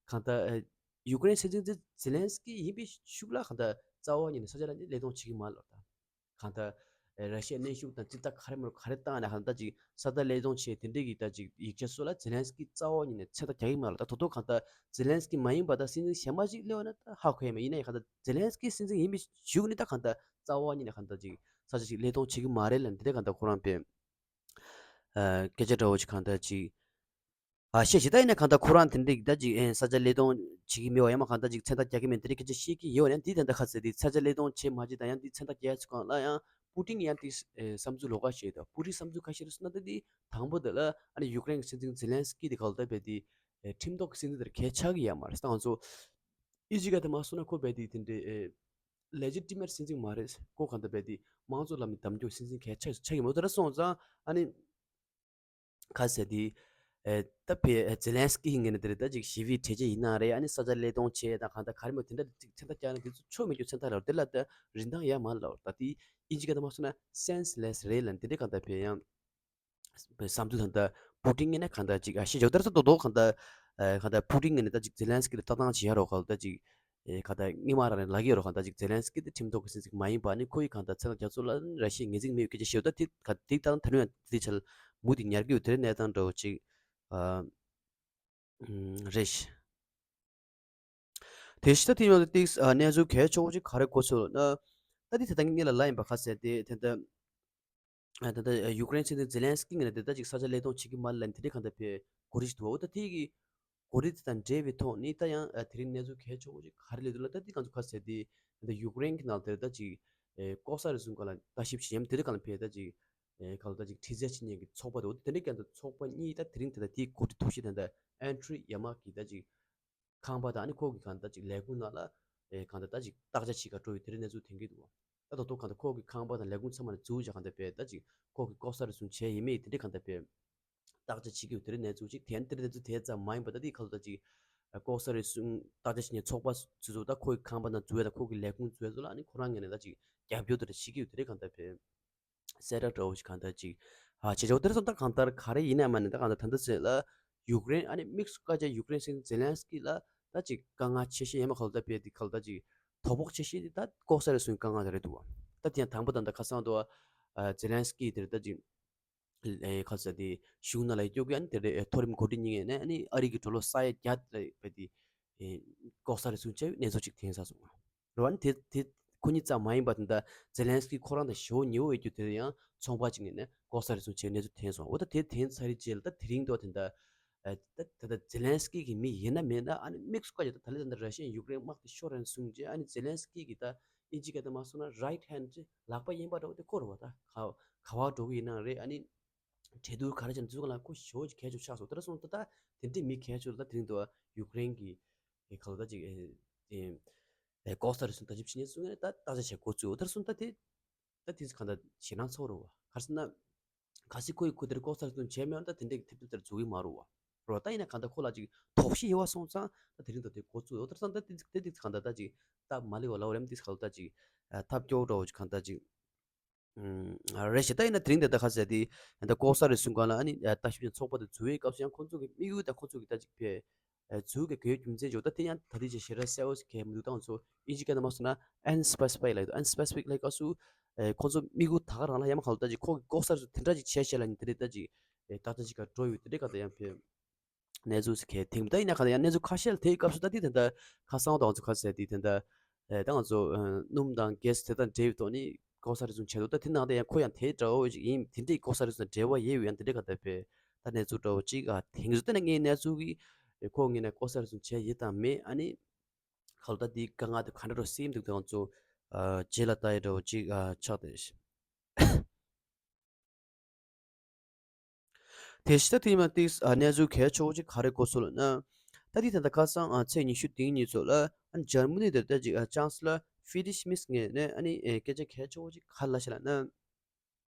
གང་ལྟར་ཡུཀ་རེན་སྲིད་འཛིན་ཛེ་ལན་སི་ཀི་ཡིན་པའི་ཤུགས་ལ་གང་ལྟར་རྩ་བ་ཉིད་ནས་ས་ཆ་ལ་ནི་ལས་དོན་བྱེད་ཀྱི་མ་རེད་ལབ། ད་གང་ལྟར་ར་ཤི་ཡ་གནོན་ཤུགས་དང་ཙི་ཏ་ག་རེ་མ་རེད་ག་རེ་བཏང་ན་གང་ལྟར་ཅིག་ས་མཐའ་ལས་དོན་བྱེད་དེ་འདྲས་ཀྱི་ད་ཅིག་ཡིག་ཆ་སོགས་ལ་ཛེ་ལན་སི་ཀི་རྩ་བ་ཉིད་ནས་མཚན་རྟགས་རྒྱག་གི་མ་རེད། ད་དོ་དོ་གང་ལྟར་ཛེ་ལན་སི་ཀི་མ་ཡིན་པ་ད་སྲིད་འཛིན་གཞན་པ་ཅིག་སླེབས་པ་ན་ད་ཧ་གོ་ཡ་མེད། ཡིན་ན་ཡང་གང་ལྟར་ཛེ་ལན་སི་ཀི་སྲིད་འཛིན་ཡིན་པའི་གཞུག་ནས་ད་གང་ལྟར་རྩ་བ་ཉིད་ནས་གང་ལྟར་ཅིག་ས་ཆ་ཅིག་ལས་དོན་བྱེད་ཀྱི་མ་རེད་ལབ་འདི་འདྲས་གང་ལྟར་ཁོ་རང་པས་སྐད་ཆ་འདྲ་བོ་ཅིག་གང་ལྟར་ཅིག་ཨ་བཤད་ཅིག་ད་ཡིན་ན་གང་ལྟར་ཁོ་རང་དེ་འདྲ་ད་ཅིག་ཨེ་ས་ཆ་ལས་དོན་བྱེད་ཀྱི་མེད་པ་ཡང་མ་གང་ལྟར་ཅིག་མཚན་རྟགས་རྒྱག་གི་མེད་དེ་འདྲ་སྐད་ཆ་བཤད་ཀྱི་ཡོད་ནས་འདི་ད་ལྟ་ག་ཚད་དེ་ས་ཆ་ལས་དོན་བྱེད་མ་བྱེད་དང་ཡང་འདི་མཚན་རྟགས་རྒྱག་ཚུལ་གང་ལ་ཡང་པུ་ཏིན་ཡང་དེ་བསམ་ཚུལ་ལོགས་ཀ་བཤད་འདུག་པུ་ཏིན་བསམ་ཚུལ་ག་བཤད་རེད་ཟེར་ན་ད་འདི་དང་པོ་དེ་ལ་ཨ་ནི་ཡུཀ་རེན་གྱི་སྲིད་འཛིན་ཛེ་ལན་སི་ཀི་དེ་ག་ལ་ད་བས་དེ་ཁྲིམས་ཐོག་གི་སྲིད་འཛིན་དེར་གལ་ཆགས་ཀྱི་ཡོད་མ་རེད། ད་ང་ཚོ་ཨི་ཇི་ག་དེ་མ་སོང་ན་ཁོ་བས་དེ་དེ་འདྲའི་ལེ་ཇི་ཏི་མེ་ཊི་སྲིད་འཛིན་མ་རེད། ཁོ་གང་ལྟར་བས་དེ་དམངས་གཙོ་ལམ་ནས་གདམ་རྒྱུ་སྲིད་འཛིན་གལ་ཆགས་ཆགས་ཀྱི་མ་རེད། ད་ར་སོང་ཙང་ཨ་ནི། ག་ཟེར་དེ། ཨེ་ད་ཕེ་ཨེ་ཛེ་ལན་སི་ཀི་ངོས་ནས་དེ་རེད། ད་ཅིག་ཞི་བའི་གྲོས་ཆོད་ཡིན་ན་རེད། ཨ་ནི་ས་ཆ་ལས་དོན་བྱས་དང་གང་ལྟར་ག་རེ་མོ་དེ་འདྲ་ཅིག་མཚན་རྟགས་བཀྱག་ན་དེ་ཚོ་ཆོ་མེད་རྒྱུ་མཚན་རྟགས་རེད། དེ་ལ་ད་རིན་ཐང་ཡ་མ་ལ་ད་དེ་ཨིན་ཇི་སྐད་ད་མ་སོང་ན་སེན་སི་ལེ་སི་རེད་ལ་འདི་འདྲ་གང་ལྟར་ཕེ་ཡང་བསམ་ཚུལ་དང་ད་པུ་ཏིན་ངོས་ནས་གང་ལྟར་ཅིག་ཨ་ཤེས་ཇོ་དར་ས་རྡོག་རྡོག་གང་ལྟར་ཨེ་གང་ལྟར་པུ་ཏིན་ངོས་ནས་ད་ཅིག་ཛེ་ལན་སི་ཀི་ལ་ལྟ་སྟངས་བྱེད་ཡ་རོགས་གང་ལྟར་ཅིག་ཨེ་ག་ད་སྔོན་མ་རང་ནས་ལབ་ཀྱི་ཡོད་རེད། གང་ལྟར་ཅིག་ཛེ་ལན་སི་ཀི་དེ་ཁྲིམས་ཐོག་གི་སྲིད་འཛིན་མ་ཡིན་པ་ནི་ཁོ་ཡི་གང་ལྟར་མཚན་རྟགས་རྒྱག་ཚུལ་ལ་ར་ཤི་ཡའི་ངོས་འཛིན་མེད་སྐད་ཆ་ཞེ་པོ་ད་དེ་ག་དེ་ལྟར་ད་ནུས་ཡང་དེ་ཆ་ལ་མུ་མཐུད་ཉར་གྱི་ཡོད། དེ་རིང་གནས་སྟངས་འདྲ་བོ་ཅིག་ཨ་ཨུམ་རེད་ཤག་དེ་ཤི་ད་དེ་ཡང་ཏིག་ཨ་གནས་ཚུལ་གལ་ཆེ་བོ་ཅིག་ག་རེ་གོ་སོང་ལབ་ན། ད་དེ་ད་ལྟ་ངེད་ལ་ལབ་ཡིན་པ་ག་ཟེར་དེ་དེ་ལྟ། ད་ལྟ་ཡུཀ་རེན་སྲིད་འཛིན་ཛེ་ལན་སི་ཀི་ངོས་ནས་དེ་ལྟ་ཅིག་ས་ཆ་ལས་དོན་བྱེད་ཀྱི་མ་རེད་ལབ་དེ་འདྲའི་གང་ལྟར་ཕེ་གོ་སྒྲིག་ཞིག་འདུག་འོ་ད་དེ་གི་གོ་སྒྲིག་དེ་དང་འབྲེལ་བའི་ཐོག་ནས་ད་ཡང་དེ་རིང་གནས་ཚུལ་གལ་ཆེ་བོ་ཅིག་ག་རེ་སླེབས་འདུག་ལབ་ད་དེ་གང་ཚོ་ག་ཟེར་དེ་ད་ཡུཀ་རེན་གྱི་ནང་དེར་ད་ཅིག་ལྐོག་ཟ་རུལ་སུངས་སྒང་ལ་ལྟ་ཞིབ་བྱེད་མཁན་དེ་འདྲ་གང་ལ་ཕེ་ད་ཅིག་གང་ལ་ད་ཅིག་ཁྲི་ཚད་བྱེད་མཁན་གྱི་ཚོགས་པ་དེ་འོ་དེ་འདྲའི་གང་ལྟར་ཚོགས་པ་གཉིས་ད་དེ་རིང་དེ་ད་དེའི་གོ་སྒྲིག་ཐུགས་གཤིས་དང་ད་ཨན་ཏྲི་ཡ་མ་གི་ད་ཅིག་ཁང་པ་དང་ཨ་ནི་ཁོ་གི་གང་ལྟར་ཅིག་ལས་ཁུངས་ནང་ལ་ཨེ་གང་ལྟར་ད་ཅིག་བརྟག་དཔྱད་བྱེད་ག་འགྲོ་ཡི་དེ་རིང་གནས་ཚུལ་ཐོན་གྱི་འདུག་ད་དོ་དོ་གང་ལྟར་ཁོ་གི་ཁང་པ་དང་ལས་ཁུངས་ཚང་མ་ལ་འཛུལ་བྱས་གང་ལྟར་བས་ད་ཅིག་ཁོ་གི་ལྐོག་ཟ་རུལ་སུངས་བྱས་ཡིན་མེད་དེ་འདྲའི་གང་ལྟར་བས་བརྟག་དཔྱད་བྱེད་ཀྱི་ཡོད། དེ་རིང་གནས་ཚུལ་ཅིག་དེ་ཡང་དེ་རིང་གནས་ཚུལ་དེ་ཙམ་མ་ཡིན་པ་ད་དེ་ག་ལ་ད་ཅིག་ལྐོག་ཟ་རུལ་སུངས་བརྟག་དཔྱད་བྱེད་མཁན་ཚོགས་པ་ཚོ་ཚོ་ད་ཁོ་གི་ཁང་པ་ནང་འཛུལ་བས་ད་ཁོ་གི་ལས་ཁུངས་འཛུལ་བས་ཚོ་ལ་ཨ་ནི་ཁོ་རང་ངོས་ནས་ད་ཅིག་རྒྱབ་སྐྱོར་དེ་འདྲ་བྱེད་ཀྱི་ཡོད། དེ་རིང་གང་ལྟར་བས། གསལ་བསྒྲགས་འདྲ་བོ་ཞིག་གང་ལྟར་ཅིག་ཨ་བྱེད་ཆོག་དེར་སོང་ད་གང་ལྟར་ག་རེ་ཡིན་ན་མ་ནི་ད་གང་ལྟར་ད་ལྟ་ཟེར་ལ་ཡུཀ་རེན་ཨ་ནི་དམིགས་སུ་བཀར་བྱས་ཡུཀ་རེན་སྲིད་འཛིན་ཛེ་ལན་སི་ཀི་ལ་ད་ཅིག་དཀའ་ངལ་ཆེ་ཤོས་ཡིན་མ་གང་ལྟར་བས་དེ་གང་ལྟར་ཅིག་ དོ་ཕོག་ཆེ་ཤོས་དེ་ད་ལྐོག་ཟ་རུལ་སུངས་དཀའ་ངལ་དེ་རེད་འདུག་བ། ད་དེ་ཡང་དང་པོ་ད་ད་ཁ་སང་དུ་ཨ་ཛེ་ལན་སི་ཀི་དེ་རེད་ད་ཅིག་ཨེ་ཁ་ས་དེ་གཞུང་ནང་ལ་སྐྱོད་ཀྱི་ཨ་ནི་དེ་རེད། མཐོ་རིམ་འགོ་ཁྲིད་གཉིས་ཀས་ནས་ཨ་ནི་ཨ་རི་གི་ཌོ་ལར་ས་ཡ་བརྒྱ་ལ་བས་དེ་ལྐོག་ཟ་རུལ་སུངས་བྱས་པའི་གནས་ཚུལ་ཅིག་ཐོན་ས་སོང་། རེད་བ། ཨ་ནི་དེ་དེ་ཁོ་གཉིས་ཙམ་མ་ཡིན་པ་དེ་འདྲ་ཛེ་ལན་སི་ཀི་ཁོ་རང་དང་ཞེ་པོ་ཉེ་བོ་ཡོད་རྒྱུ་དེ་ཡང་ཚོང་པ་ཅིག་ངོས་ནས་ལྐོག་ཟ་རུལ་སུངས་བྱས་གནས་ཚུལ་ཐོན་སོང་། འོ་ད་དེ་ཐོན་ཚར་རྗེས་ལ་ད་དེ་རིང་དུ་དེ་འདྲ་ཨ་ད་ད་ད་ཛེ་ལན་སི་ཀི་གི་མི་ཡིན་ན་མིན་ན་ཨ་ནི་དམིགས་སུ་བཀར་ཡོད། ད་ད་ལྟ་ད་ལྟ་ར་ཤི་ཡའི་ཡུཀ་རེན་དམག་དེ་ཤོར་རན་སོང་རྗེས་ཨ་ནི་ཛེ་ལན་སི་ཀི་གི་ད་ཨིན་ཇི་སྐད་དུ་མ་སོང་ན་རའིཊ་ཧེན་ཌི་ཅིག་ལག་པ་གཡས་པ་འདྲ་བོ་དེ་ཁོ་རེད་བ། ད་ག་ག་བ་འགྲོ་གི་ཡིན་ན་རེད། ཨ་ནི་གྲོས་བསྡུར་ག་རེ་བྱས་ན་དེ་ཚོ་ལ་ཁོ་ཞེ་པོ་ཅིག་གལ་ཆེ་ཆགས་སོང་། དེ་འདྲ་སོང་ད་ད་དེ་འདྲའི་མི་གལ་ཆེ་ལ་ད་དེ་རིང་དུ་ཡུཀ་རེན་གྱི་ག་ལ་ད་ཅིག་ལྐོག་ཟ་རུལ་སུངས་ལྟ་ཞིབ་བྱེད་མཁན་སོང་ངས་ད་ལྟ་ཅིག་བྱེད་འགོ་བཙུགས། དེ་འདྲ་སོང་ད་དེ་ད་དེ་གང་ལྟར་ཞེད་སྣང་ཚ་པོ་རེད་བ། ག་རེ་ཟེར་ན། གལ་སྲིད་ཁོ་ཡིས་ཁོ་དེར་ལྐོག་ཟ་རུལ་སུངས་བྱས་མེད་ན་ད་དེ་འདྲའི་ཐེབས་ཐེབས་དེར་འཛུལ་གི་མ་རེད་བ། རེད་བ། ད་ཡིན་ན་གང་ལྟར་ཁོ་ལ་ཅིག་དོགས་གཞི་ཡོད་པ་སོང་ཙང་ད་དེ་རིང་ད་དེ་འགོ་བཙུགས་ཡོད། དེ་སོང་ད་དེ་དེ་དེ་གང་ལྟར་ད་ཅིག་སྟབས་མ་ལེགས་པ་ལབ་རེད། དེ་གང་ལྟར་ད་ཅིག་ཐབས་སྐྱོ་བོ་འདྲ་བོ་ཅིག་གང་ལྟར་ཅིག་ཨ་རེད་ཤག་ད་ཡིན་ན་དེ་རིང་དེ་ད་ག་ཟེར་དེ་ད་ལྐོག་ཟ་རུལ་སུངས་སྒང་ལ་ཨ་ནི་ལྟ་ཞིབ་ཀྱི་ཚོགས་པ་དེ་འཛུལ་བའི་སྐབས་སུ་ཡང་ཁོང་ཚོ་གི་དམིགས་ཡུལ་དང་ཁོང་ཚོ་གི་ད་ཅིག་ཕེ་འཛུལ་གི་དགོས་རྒྱུ་མཚན་ཅིག་ད་དེ་ཡང་ད་ལྟའི་ཆ་ཞེ་དྲག་གསལ་པོ་ཞིག་གས་མི་འདུག་ད་ང་ཚོ་ཨིན་ཇི་སྐད་ནང་མ་སོང་ན་unspecified ལབ་འདུག unspecified ལབ་སྐབས་སུ་ཁོང་ཚོ་དམིགས་ཡུལ་ད་ག་རང་ལ་ཡང་མ་ག་ལ་ད་ཅིག་ཁོ་གི་ལྐོག་ཟ་རུལ་སུངས་དེ་འདྲ་ཅིག་བྱས་བྱས་ལ་ནི་དེ་འདྲ་ད་ཅིག་ད་ལྟ་ཅིག་ག་འགྲོ་ཡོད་དེ་འདྲ་ག་ད་ཡང་ཕེ་གནས་ཚུལ་ཞིག་གས་ཐེངས་ད་ཡིན་ན་ག་ད་ཡང་གནས་ཚུལ་ཁ་ཤས་ལ་དེའི་སྐབས་སུ་ད་དེ་དེ་འདྲ་ཁ་སང་དང་ང་ཚོ་ག་ཟེར་དེ་དེ་འདྲ་ད་ང་ཚོ་སྣུམ་དང་གྷེ་སི་དེ་དང་འབྲེལ་བའི་ཐོག་ནས་ལྐོག་ཟ་རུལ་སུངས་བྱས་འདུག་ད་དེ་ནང་ད་ཡང་ཁོ་ཡང་དེ་འདྲ་བོ་ཞིག་ཡིན། དེ་འདྲའི་ལྐོག་ཟ་རུལ་སུངས་དང་འབྲེལ་བ་ཡོད་ཡང་དེ་འདྲ་ག་ད་ཕེ་ད་གནས་ཚུལ་འདྲ་བོ་ཅིག་ཨ་ཐེངས་སུ་དེ་ན་ངའི་གནས་ཚུལ་གྱི་ཁོ་ངོས་ནས་ལྐོག་ཟ་རུལ་སུངས་བྱས་ཡོད་དང་མེད། ཨ་ནི་ག་ལ་ད་དེའི་དཀའ་ངལ་དེ་ག་འདྲ་རུ་སེལ་འདུག་ད་ང་ཚོ་རྗེས་ལ་ལྟ་ཡ་འདྲ་བོ་ཅིག་ཆགས་ཏེ། དེ་ཕྱི་ད་དེ་མ་ཏིག་གནས་ཚུལ་གལ་ཆེ་བོ་ཅིག་ག་རེ་གོ་སོང་ལབ་ན། ད་དེ་ད་ལྟ་ཁ་སང་ཚེས་ཉི་ཤུ་དེ་ཉིན་ཚོ་ལ་འཇར་མ་ནི་དེ་ད་ཅིག་ཅང་སི་ལར་ཕི་རི་ཌི་ཡེ་མེར་ཀེར་ངོས་ནས་ཨ་ནི་སྐད་ཆ་གལ་ཆེ་བོ་ཅིག་ག་རེ་ལབ་ཤག་ལབ་ན།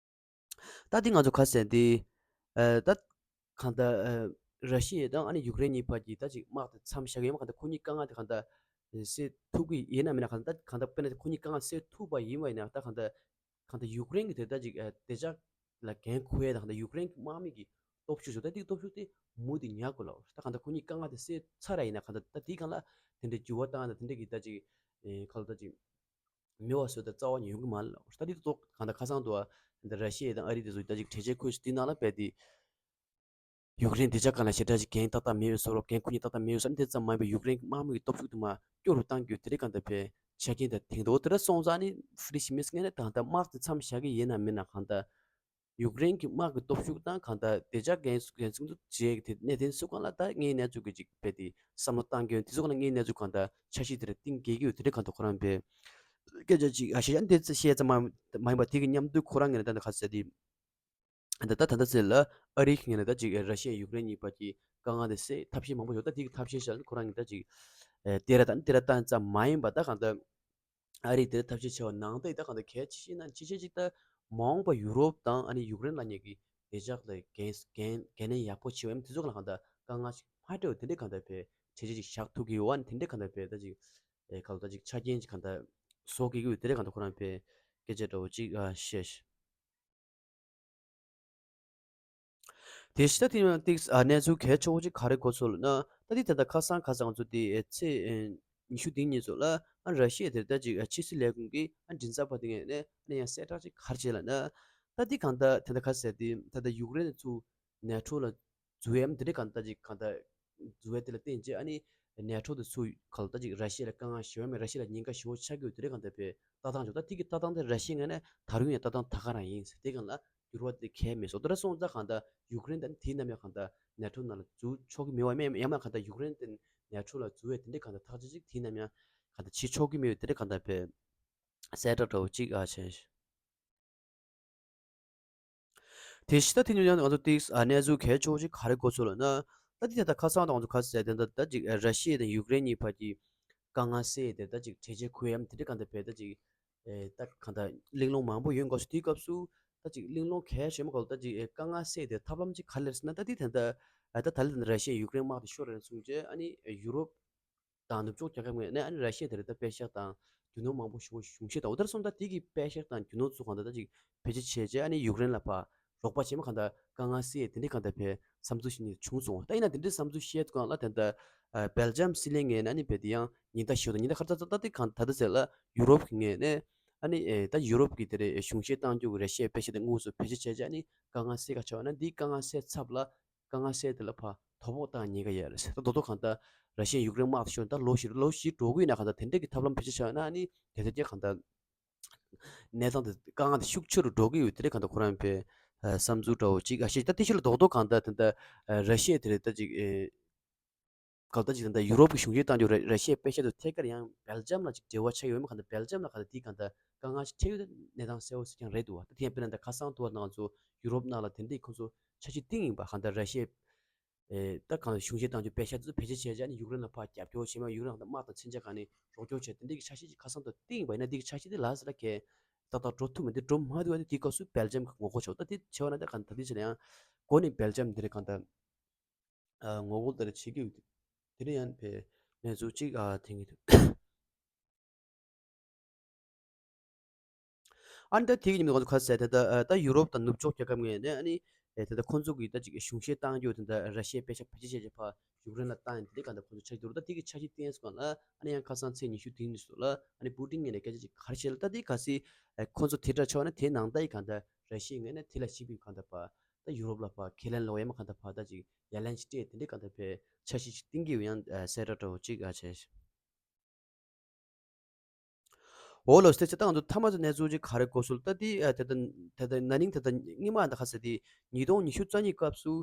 ད་དེ་ང་ཚོ་ག་ཟེར་དེ། ད་གང་ལྟར་ར་ཤི་ཡ་དང་ཨ་ནི་ཡུཀ་རེན་གཉིས་བར་གྱི་ད་ཅིག་དམག་དེ་མཚམས་བཞག་གི་ཡོད་མ། གང་ལྟར་ཁོ་གཉིས་དཀའ་ངལ་དེ་གང་ལྟར་སེལ་ཐུབ་ཀྱི་ཡིན་ན་མིན་ན། གང་ལྟར་གང་ལྟར་དཔེར་ན་ཁོ་གཉིས་དཀའ་ངལ་སེལ་ཐུབ་པ་ཡིན་པ་ཡིན་ན་ད་གང་ལྟར་གང་ལྟར་ཡུཀ་རེན་གྱི་དེ་ད་ཅིག་བདེ་འཇགས་ལ་འགན་འཁུར་ཡ་དང་གང་ལྟར་ཡུཀ་རེན་གྱི་དམག་མི་གི་སྟོབས་ཤུགས་ཤིག་ད་དེ་སྟོབས་ཤུགས་དེ་མུ་མཐུད་ཉར་དགོས་ལབ། ད་གང་ལྟར་ཁོ་གཉིས་དཀའ་ངལ་དེ་སེལ་ཚར་ར་ཡིན་ན་གང་ལྟར་ད་དེའི་སྒང་ལ་དེ་འདྲའི་འགྱུར་བ་བཏང་ཡ་དང་དེ་འདྲའི་གི་ད་ཅིག་གང་ལྟར་ད་ཅིག་མེད་པ་བཟོ་ད་རྩ་བ་ནས་ཡོང་གི་མ་རེད་ལབ། ད་དེ་ཐོག་གང་ལྟར་ཁ་སང་དུ་ཨ་འདི་ར་ཤི་ཡ་དང་ཨ་རི་དེ་ཚོ་ད་ཅིག་གྲོས་ཆོད་ཁོས་དེ་ནང་ལ་རྦད་དེ་ཡུཀ་རེན་བདེ་འཇགས་སྒང་ལ་ཞེ་དྲག་ཅིག་འགན་ཏག་ཏག་མེད་པའི་བཟོ་འདྲ། འགན་ཁུར་མཁན་ཏག་ཏག་མེད་པའི་བཟོ་འདྲ། དེ་ཙམ་མ་ཡིན་པར་ཡུཀ་རེན་གྱི་དམག་མི་གི་སྟོབས་ཤུགས་དེ་མར་སྐྱོ་རུ་བཏང་རྒྱུ་དེ་འདྲའི་གང་ལྟར་ཕེ་ཆ་རྐྱེན་དེ་ཐེངས་དོ་དེ་འདྲ་སོང་ཙང་ནི་ཕི་རི་ཌི་ཡེ་མེར་ཀེར་ངོས་ནས་ད་ལྟ་དམག་དེ་མཚམས་བཞག་གི་ཡིན་ན་མིན་ན་གང་ལྟར་ཡུཀ་རེན་གྱི་དམག་གི་སྟོབས་ཤུགས་དང་གང་ལྟར་བདེ་འཇགས་འགན་འགན་སྲུང་དུ་བྱེད་ཀྱི་དེ་གནད་དོན་སུ་གང་ལ་ད་ངའི་གནས་ཚུལ་གྱི་ཅིག་རྦད་དེ་བསམ་བློ་བཏང་རྒྱུ་དེ་ཚོ་གང་ལ་ངའི་གནས་ཚུལ་གང་ལྟར་འཆར་གཞི་དེ་འདྲ་བཏིང་དགོས་ཀྱི་ཡོད། དེ་འདྲ་གང་ལྟར་ཁོ་རང་ཕེ་སྐད་ཆ་ཅིག་ཨ་ཤེས་ཡ་འདི་ཚོ་བཤད་ཙམ་མ་མ་ཡིན་པ་དེ་གི་མཉམ་དུ་ཁོ་རང་ངོས་ནས་ད་ལྟ་ག་ཟེར་དེ། ད་ད་ད་ལྟ་ཚེ་ལ་ཨ་རི་གི་ངོས་ནས་ད་ཅིག་ར་ཤི་ཡ་ཡུཀ་རེན་གཉིས་བར་གྱི་དཀའ་ངལ་དེ་སེལ་ཐབས་ཤེས་མང་པོ་ཡོད། ད་དེ་གི་ཐབས་ཤེས་བྱ་ཁོ་རང་གིས་ད་ཅིག་ཨེ་དེ་ར་ད་དེ་ར་ད་ཙམ་མ་ཡིན་པ་ད་གང་ལྟར་ཨ་རི་དེ་ར་ཐབས་ཤེས་བྱ་བ་ནང་ད་ད་གང་ལྟར་གལ་ཆེ་ཤོས་ན་ཆེ་ཤོས་ཅིག་ད་མ་འོངས་པ་ཡུ་རོབ་དང་ཨ་ནི་ཡུཀ་རེན་ལབ་མཁན་གྱི་བདེ་འཇགས་ལ་འགན་འགན་འགན་ལེན་ཡག་པོ་བྱེད་པ་ཡིན་དེ་ཚོ་གང་ལ་གང་ལྟར་དཀའ་ངལ་ཞིག་མ་འཕྲད་པ་དེ་འདྲའི་གང་ལྟར་ཕེ་གྲོས་ཆོད་ཅིག་བཞག་ཐུབ་ཀྱི་ཡོད་པ་ནི་དེ་འདྲའི་གང་ལྟར་ཕེ་ད་ཅིག་ཨེ་གང་ལྟར་ཅིག་ཆ་རྐྱེན་ཅིག་གང་ལྟར་བཟོ་དགོས་ཀྱི་ཡོད། དེ་འདྲའི་གང་ལྟར་ཁོ་རང་ཕེ་སྐད་ཆ་འདྲ་བོ་ཅིག་ཨ་བཤད། དེ་ཕྱི་ད་དེ་ཡང་ཏིག་ཨ་གནས་ཚུལ་གལ་ཆེ་བོ་ཅིག་ག་རེ་གོ་སོང་ལབ་ན། ད་དེ་ད་ལྟ་ཁ་སང་ཁ་སང་ང་ཚོ་དེ་ཨེ་ཚེས་ཨེ་ཉི་ཤུ་དེ་ཉིན་ཚོ་ལ་ཨ་ར་ཤི་ཡ་དེ་ད་ཅིག་ཨ་ཕྱི་སྲིད་ལས་ཁུངས་ཀྱི་ཨ་མགྲིན་ཚབ་པ་དེ་ངོས་ནས་ཨ་ནི་ཡང་གསལ་བསྒྲགས་ཅིག་ག་རེ་བྱས་ལབ་ན། ད་དེ་གང་ལྟར་དེ་ད་ག་ཟེར་དེ་ད་ལྟ་ཡུཀ་རེན་ཚུར་ནེ་ཊོ་ལ་འཛུལ་ཡ་དེ་འདྲ་གང་ལྟར་ཅིག་གང་ལྟར་འཛུལ་བ་དེ་ལ་བརྟེན་བྱས་ཨ་ནི་ནེ་ཊོ་དེ་ཚུར་གང་ལྟར་ཅིག་ར་ཤི་ཡ་ལ་དཀའ་ངལ་ཞེ་པོ་མེད། ར་ཤི་ཡ་ལ་ཉེན་ཁ་ཞེ་པོ་ཆགས་ཀྱི་ཡོད། དེ་འདྲ་གང་ལྟར་ཕེ་ལྟ་སྟངས་བྱུང་། ད་དེ་གི་ལྟ་སྟངས་དེ་ར་ཤི་ཡ་ངོས་ནས་ད་རུང་ཡང་ལྟ་སྟངས་ད་ག་རང་ཡིན་ཟེར། དེ་གང་ལ་འགྱུར་བ་དེ་གང་ཡང་མེད་སོང་། དེ་འདྲ་སོང་ཙང་གང་ལྟར་ཡུཀ་རེན་དང་དེའི་ནམ་ཡང་གང་ལྟར་ནེ་ཊོ་ནང་ལ་འཛུལ་ཆོག་གི་མེད་པ་མེད། ཡང་མ་གང་ལྟར་ཡུཀ་རེན་དེ་ནེ་ཊོ་ལ་འཛུལ་བའི་དེ་འདྲའི་གང་ལྟར་ཐག་གཅོད་ཅིག་དེའི་ནམ་ཡང་གང་ལྟར་བྱེད་ཆོག་གི་མེད་པའི་དེ་འདྲའི་གང་ལྟར་ཕེ་གསལ་བསྒྲགས་འདྲ་བོ་ཅིག་ཨ་བྱས། དེ་ཕྱི་ད་དེ་ཉིན་ཡང་ང་ཚོ་ཏིག་ཨ་གནས་ཚུལ་གལ་ཆེ་བོ་ཅིག་ག་རེ་གོ་སོང་ལབ་ན། ད་དེ་ད་ལྟ་ཁ་སང་དང་ང་ཚོ་ག་ཟེར་དེ་འདྲ་ད་ཅིག་ར་ཤི་ཡ་དང་ཡུཀ་རེན་གཉིས་བར་གྱི་དཀའ་ངལ་སེལ་དེ་ད་ཅིག་གྲོས་ཆོད་འཁོད་ཡ་དེ་འདྲ་གང་ལྟར་ཕེ་ད་ཅིག་ཨེ་ད་གང་ལྟར་གླེང་སློང་མང་པོ་ཡོང་དགོས་སུ་དེའི་སྐབས་སུ་ད་ཅིག་གླེང་སློང་གལ་ཆེ་མོ་ག་ལ་ད་ཅིག་ཨེ་དཀའ་ངལ་སེལ་དེ་ཐབས་ལམ་ཅིག་ག་རེ་རེད་ཟེར་ན། ད་དེ་ད་ལྟ་ཨ་ད་ད་ལྟ་ར་ཤི་ཡ་ཡུཀ་རེན་དམག་དེ་ཤོར་རན་སོང་རྗེས་ཨ་ནི་ཡུ་རོབ་དང་ནུབ་ཕྱོགས་རྒྱལ་ཁབ་ངོས་ནས་ཨ་ནི་ར་ཤི་ཡ་དེ་རེད་ད་པེ་ཤག་དང་རྒྱུ་ནོར་མང་པོ་ཞེ་པོ་གཞུང་བཞེས་དང་འོ་དེར་སོང་ད་དེ་གི་པེ་ཤག་དང་རྒྱུ་ནོར་ཚོ་གང་ལྟར་ད་ཅིག་བེད་སྤྱོད་བྱས་རྗེས་ཨ་ནི་ཡུཀ་རེན་ལ་ཕར་རོགས་པ་བྱས་མ་གང་ལྟར་དཀའ་ངལ་སེལ་དེ་འདྲའི་གང་ལྟར་ཕར་བསམ་ཚུལ་ཞིག་ནི་བྱུང་སོང་། ད་ཡིན་ན་དེ་འདྲའི་བསམ་ཚུལ་བཤད་དུས་སྒང་ལ་དེ་ལྟར་ ཨ་སྦེལ་ཇམ་སྲིད་བློན་ངོས་ནས་ཨ་ནི་བས་དེ་ཡང་ཉེན་བརྡ་ཞུ་དང་ཉེན་བརྡ་ཁ་ད་ད་ད་དེ་གང་ད་ད་ཟེར་ལ་ཡུ་རོབ་ཀྱི་ངོས་ནས་ཨ་ནི་ཨེ་ད་ཡུ་རོབ་ཀྱི་དེ་རེད་གཞུང་བཞེས་གཏང་རྒྱུ་གི་ར་ཤི་ཡའི་པེ་ཤ་དེ་དངོས་སུ་བེད་སྤྱོད་བྱས་བྱས་ཨ་ནི་དཀའ་ངལ་སེལ་ག་ཆོག་ན་འདི་དཀའ་ངལ་སེལ་ཚབ་ལ་དཀའ་ངལ་སེལ་དེ་ལ་ཕ་དོ་ཕོག་བཏང་ཉེན་ཁ་ཡོད་རེད་ཟེར། ད་དོ་དོ་གང་ལྟར་ར་ཤི་ཡ་ཡུཀ་རེན་དམག་དང་ཤོར་ད་ལོ་བཞི་ལོ་བཞི་འགྲོ་གི་ཡོད་ན་གང་ལྟར་དེ་འདྲས་ཀྱི་ཐབས་ལམ་བེད་སྤྱོད་བྱས་ན་ཨ་ནི་དེ་ཚོ་ཀྱང་གང་ལྟར་གནས་སྟངས་དེ་དཀའ་ངལ་དེ་ཤུགས་ཆེ་རུ་འགྲོ་གི་ཡོད་དེ་རེད། གང་ལྟར་ཁོ་རང་པའི་བསམ་ཚུལ་འདྲ་བོ་ཅིག་ཨ་ཤེས་ད་དེ་ཤུ་ལ་རྡོག་རྡོག་གང་ལྟར་དེ་འདྲ་ར་ཤི་ཡ་དེ་རེད་ད་ཅིག་གང་ལྟར་ཅིག་དེ་འདྲ་ཡུ་རོབ་ཀྱི་གཞུང་གིས་བཏང་རྒྱུ་ར་ཤི་ཡའི་པེ་ཤ་དེ་ཐད་ཀར་ཡང་སྦེལ་ཇམ་ལ་ཅིག་འབྲེལ་བ་ཆགས་ཡོད་མ་གང་ལྟར་སྦེལ་ཇམ་ལ་གང་ལྟར་དེ་གང་ལྟར་དཀའ་ངལ་ཅིག་འཕྲད་ཡོད་ད་གནས་སྟངས་གསལ་བོ་ཞིག་ཀྱང་རེད་འདུག་བ། ད་དེ་ཡང་དཔེར་ན་ད་ཁ་སང་དུ་བ་ང་ཚོ་ཡུ་རོབ་ནང་ལ་དེ་འདྲའི་ཁོང་ཚོ་འཆར་གཞི་བཏིང་ཡིན་པ་གང་ལྟར་ར་ཤི་ཡའི་ཨེ་ད་གང་གཞུང་བཞེས་བཏང་རྒྱུ་པེ་ཤ་དེ་ཚོ་བེད་སྤྱོད་བྱས་བྱས་ནས་ཡུཀ་རེན་ལ་ཕར་རྒྱབ་སྐྱོར་བྱས་མ་ཡུཀ་རེན་ལ་དམག་དང་མཚོན་ཆ་གང་ནས་རོགས་སྐྱོར་བྱས་དེ་འདྲའི་གི་འཆར་གཞི་ཅིག་ཁ་སང་དུ་བཏིང་བ་ཡིན་ན་འདི་གི་འཆར་གཞི་དེ་ལ་ཟེར་ལ་ཁེ་ཏག་ཏག་འགྲོ་ཐུབ་མི་འདི་འགྲོ་མ་ཐུབ་པ་དེ་དེའི་སྐབས་སུ་སྦེལ་ཇམ་གི་ངོ་རྒོལ་བྱས་ད་དེ་བྱས་པ་ན་ད་གང་ད་དེ་བྱས་ན་ཡང་འགོ་ནས་སྦེལ་ཇམ་འདི་རེད་གང་ད་ངོ་རྒོལ་དེ་འདྲ་བྱེད་ཀྱི་ཡོད། དེ་རིང་ཡང་བས་གནས་ཚུལ་གཅིག་ཨ་ཐེངས་ཀྱི་འདུག་ཨ་ནི་ད་དེ་གི་ཉིན་ཁོང་ཚོ་ཁ་ཟས་དེ་ད་ད་ཡུ་རོབ་དང་ནུབ་ཕྱོགས་རྒྱལ་ཁབ་ངོས་ནས་ཨ་ནི་དེ་ད་ཁོང་ཚོ་གི་ད་ཅིག་གཞུང་བཞེས་བཏང་རྒྱུ་དེ་ད་ར་ཤི་ཡའི་པེ་ཤ་བེད་སྤྱོད་བྱས་བྱས་ཕ་ཡུཀ་རེན་ལ་བཏང་ཡིན་དེ་ག་ད་ཁོང་ཚོ་འཆར་གྱི་འདུག་ད་དེ་གི་འཆར་གཞི་བཏིང་སོང་ལ་ཨ་ནི་ཡང་ཁ་སང་ཚེས་ཉི་ཤུ་དེ་ཉིན་སོ་ལ་ཨ་ནི་པུ་ཏིན་ངོས་ནས་སྐད་ཆ་ཅིག་ག་རེ་བཤད་ལ་ད་དེ་ག་སི་ཁོང་ཚོ་དེ་འདྲ་ཆགས་ན་དེ་ནང་ད་ཡི་ག་ད་ར་ཤི་ཡའི་ངོས་ནས་དེ་ལ་ཞིབ་པའི་ག་ད་ཕ། ད་ཡུ་རོབ་ལ་ཕར་ཁས་ལེན་ལོག་ཡ་མ་གང་ལྟར་ཕར་ད་ཅིག་ཡ་ལན་ཅིག་སྤྲད་དེ་འདྲའི་གང་ལྟར་ཕར་འཆར་གཞི་ཅིག་བཏིང་གི་ཡོད་ཡང་གསལ་བསྒྲགས་འདྲ་བོ་ཅིག་ཨ་བྱས། འོ་ལོ་སྟེ་ཚེ་ཏང་ཚོ་མཐའ་མ་ཚོ་གནས་ཚུལ་ཅིག་ག་རེ་གོ་སོང་ད་དེ་ཨ་དེ་ད་དེ་ད་ན་ནིང་དེ་ད་སྔོན་མ་ད་ག་ཟེར་དེ་ཉིས་སྟོང་ཉི་ཤུ་རྩ་གཉིས་སྐབས་སུ་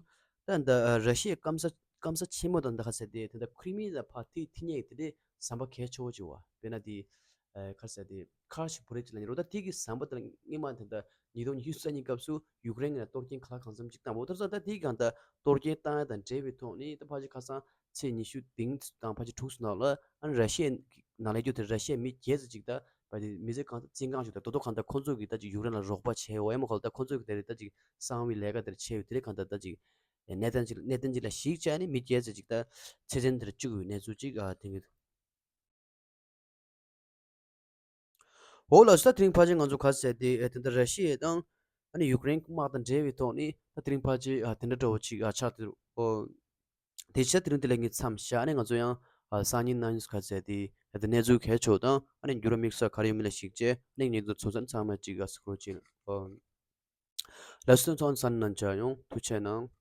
ད་ད་ར་ཤི་ཡའི་སྐམ་ས་སྐམ་ས་ཆེན་མོ་དང་ད་ག་ཟེར་དེ་དེ་ད་ཁི་རི་མི་ཡ་ཕར་དེ་དེ་ཉེ་དེ་དེ་ཟམ་པ་གལ་ཆེ་བོ་ཅིག་བ་དཔེར་ན་དེ། ཨ་ག་རེ་ཟེར་དེ་ཁར་ཤི་བྷུ་རི་ཇི་ལ་ཉེ་རོ་ད་དེ་གི་ཟམ་པ་དེ་ལ་སྔོན་མ་དེ་འདྲ་ཉིས་སྟོང་ཉི་ཤུ་རྩ་གཉིས་སྐབས་སུ་ཡུཀ་རེན་གྱི་ལ་གཏོར་སྐྱོན་ག་ལ་གང་འཚམ་ཅིག་བཏང་བ་ད་ད་དེ་གང་ལྟར་གཏོར་སྐྱོན་བཏང་ཡ་དང་འབྲེལ་བའི་ཐོག་ནས་ད་ཕལ་ཆེར་ཁ་སང་ཚེས་ཉི་ཤུ་དེང་དང་ཕལ་ཆེར་དྲུག་ཙམ་ནང་ལ་ཨ་ནི་ར་ཤི་ཡའི་ནང་ལས་རྒྱུ་དེ་ར་ཤི་ཡའི་མི་བརྒྱད་ཙམ་ཅིག་ད་བ་དེ་མི་ཚེ་གང་ལྟར་བཙོན་ཁང་བཞུགས་ད་དོ་དོ་གང་ལྟར་ཁོང་ཚོ་གི་ད་ཅིག་ཡུཀ་རེན་ལ་རོགས་པ་བྱས་འོ་ཡ་མ་གོ་ད་ཁོང་ཚོ་གི་དེ་རེད་ད་ཅིག་གསང་བའི་ལས་ཀ་དེར་བྱས་ཡོད་དེ་རེད་གང་ལྟར་ད་ཅིག་གནད་དོན་ཅིག་གནད་དོན་ཅིག་ལ་གཞིགས་བྱས་ནས་མི་བརྒྱད་ཙམ་ཅིག་ད་ཚེ་བཙོན་དེར་བཅུག་ཡོད་གནས་ཚུལ་ཅིག་ཨ་དེང་གི་འདུག་འོ་ལགས་སོ། ད་དེ་རིང་ཕལ་ཆེར་ང་ཚོ་ག་ཟེར་དེ་ཨེ་དེ་འདྲ་ར་ཤི་ཡ་དང་ཨ་ནི་ཡུཀ་རེན་དམག་དང་འབྲེལ་བའི་ཐོག་ནས་ད་དེ་རིང་ཕལ་ཆེར་ཨ་དེ་འདྲ་འདྲ་བོ་ཅིག་ཨ་ཆགས་ཏེ་འོ་དེ་ཆ་དེ་རིང་དེ་ལ་ངས་མཚམས་བཞག་ཨ་ནི་ང་ཚོ་ཡང་ཨ་སང་ཉིན་གནངས་ཉིན་ག་ཟེར་དེ་ཨ་དེ་གནས་ཚུལ་གལ་ཆེ་བ་དང་ཨ་ནི་འགྱུར་བ་དམིགས་བསལ་ག་རེ་ཡོད་མེད་ལ་གཞིགས་བྱས་ཨ་ནི་ངེད་ཚོ་ཚོང་ས་ཚང་མ་ཅིག་ཨ་སི་ཁོ་ཅིག་ཨོ་ལགས་སོ། ཚོང་ས་ནང་མཇལ་ཡོང་ཐུགས་རྗེ་གནང་།